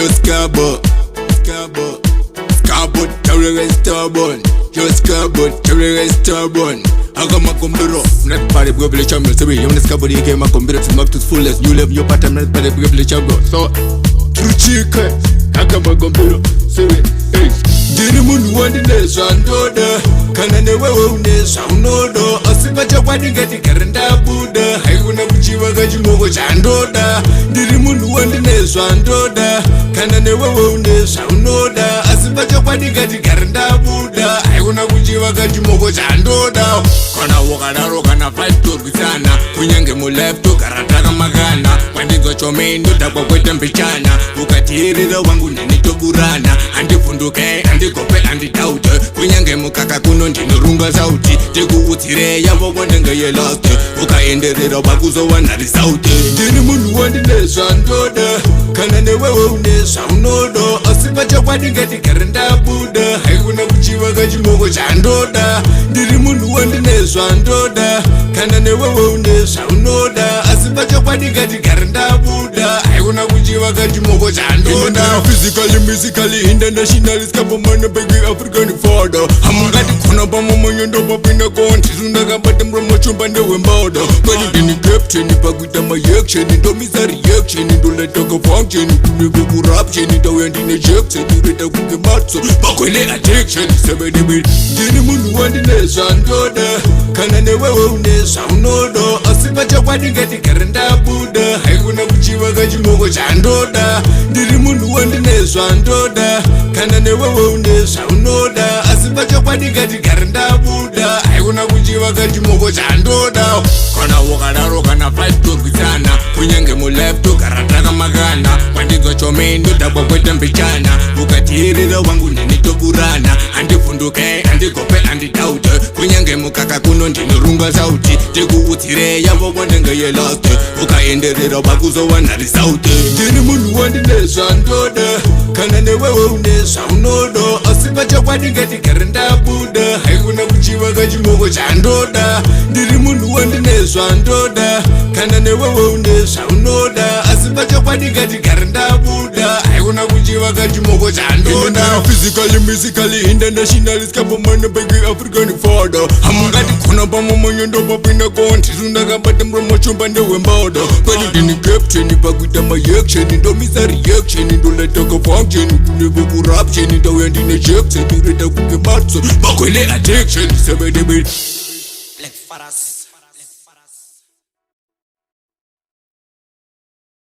Just cowboy, cowboy, cowboy, terrorist stubborn. Just cowboy, terrorist stubborn. Akamakombero, not party bwebele chamber. So we yomne skabodi ke makombero to mark to fullest. New level your pattern not party bwebele chamber. So truchike akamakombero. So hey. Ndiri munhu wandine zvandoda, kana newewe une zvaunoda, asi pachokwadi ngatigare ndabuda, haikuna kuchivaka chimoko chandoda. Ndiri munhu wandine zvandoda, kana newewe une zvaunoda, asi pachokwadi ngatigare ndabuda, haikuna kuchivaka chimoko chandoda. Kana wakadaro kana fight torwisana, kunyange mulife togara takamakana. Kwandinzwa chome ndodhakwa kwete mbichana, ukateerera wangu neni toburana. Handivhunduke, handigope, handitaute, kunyange mukaka kuno ndinorunga sauti. Tikuudzire yavo kwanenge yelast, ukaenderera wakuzowana result. Ndiri munhu wandine zvandoda, kana newewe une zvaunoda, asi pachokwadi ngatigare ndabuda, haikuna kuchivaka chimoko chandoda. Ndiri munhu wandine zvandoda, kana newewe une zvaunoda, asi pachokwadi ngatigare ndabuda, haikuna kuchivaka chimoko chandoda. Physically, musically, internationally, skapomana big African father. Hamungati khona pamumonyo ndopapinda konti ndakabata muromo chumba ndewembada. Kwani ndini captain pakuita maaction, ndomisa reaction, ndoleta kafunction kunenge corruption. Ndauya ndine jackson, reta kunge matso bakwele addiction sebedebe. Ndini munhu wandine zvandoda, kana newewe une zvaunoda, asi pachokwadi ngatigare ndabuda, haikuna kuchivaka chimoko chandoda. Ndiri munhu wandine zvandoda, kana newewe une zvaunoda, asi pachokwadi ngatigare ndabuda, haikuna kuchivaka chimoko chandoda. Kana wakadaro kana fight torwisana, kunyange mulife togara takamakana. Kwandinzwa chome ndodhakwa kwete mbichana, ukateerera wangu neni toburana. Handivhunduke, handigope, handitaute, kunyange mukaka kuno ndinorunga sauti. Tikuudzire yavo kwanenge yelast, ukaenderera wakuzowana result. Ndiri munhu wandine zvandoda, kana newewe une zvaunoda, asi pachokwadi ngatigare ndabuda, haikuna kuchivaka chimoko chandoda. Ndiri munhu wandine zvandoda, kana newewe une zvaunoda, asi pachokwadi ngatigare ndabuda, haikuna kuchivaka chimoko chandoda. Physically, musically, internationally, skapomana big African father. Hamungati khona pamumonyo ndopapinda konti ndakabata muromo chumba ndewembada. Kwani ndini captain pakuita maaction, ndomisa reaction, ndoleta kafunction kunenge corruption. Ndauya ndine jackson, reta kunge matso bakwele addiction sebedebe.